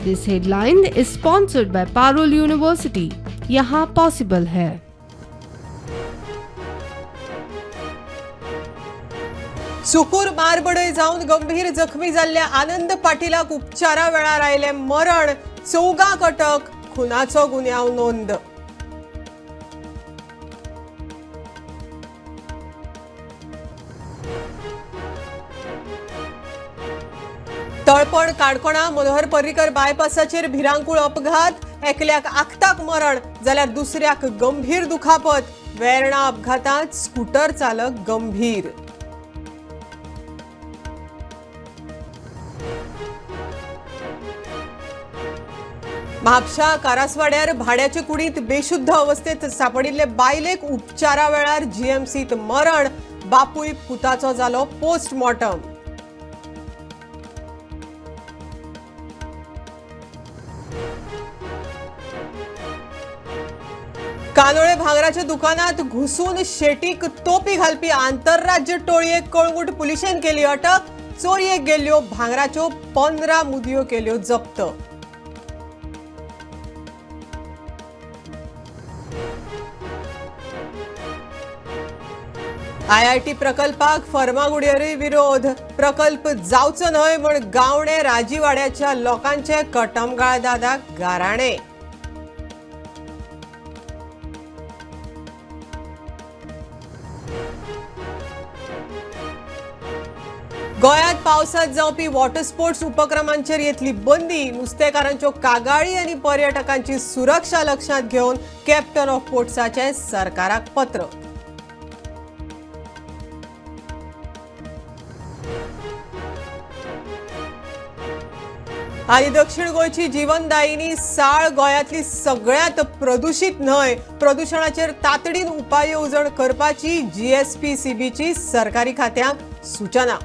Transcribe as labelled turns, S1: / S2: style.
S1: This headline is sponsored by Parul University. यहाँ possible है।
S2: सुकूर मारबडय जावन गंभीर जखमी जाल्ल्या आनंद पाटीलाक उपचारा वेळार आयलें मरण. चौगांक अटक, खुनाचो गुन्यांव नोंद. तळपण काणकोणा मनोहर पर्रीकर बायपासाचेर भिरांकूळ अपघात. एकल्याक आखताक मरण जाल्यार दुसऱ्याक गंभीर दुखापत. वेर्णा अपघातांत स्कूटर चालक गंभीर. म्हापशा कारासवाड्यार भाड्याचे कुडींत बेशुद्ध अवस्थेत सांपडिल्ले बायलेक उपचारा वेळार जीएमसीत मरण. बापूय पुताचो जालो पोस्टमॉर्टम. कानोळे भांगराच्या दुकानात घुसून शेटीक तोपी घालपी आंतरराज्य टोळयेक कळंगूट पुलिशेन केली अटक. चोरयेक गेल्ल्यो भांगराच्यो 15 मुदयो केल्यो जप्त. आयआयटी प्रकल्पाक फर्मागुडयेरूय विरोध. प्रकल्प जावचो न्हय म्हूण गावणे राजीवाड्याच्या लोकांचे कटमगाळ दादाक गाराणे. गोंयांत पावसात जावपी वॉटर स्पोर्ट्स उपक्रमांचेर येतली बंदी. नुस्तेकारांच्यो कागाळी आनी पर्यटकांची सुरक्षा लक्षांत घेवन कॅप्टन ऑफ पोर्ट्साचें सरकाराक पत्र. आनी दक्षिण गोंयची जीवनदायिनी साळ गोंयांतली सगळ्यांत प्रदुशीत न्हंय. प्रदुशणाचेर तातडीन उपाय येवजण करपाची जीएसपीसीबीची सरकारी खात्यांक सूचना.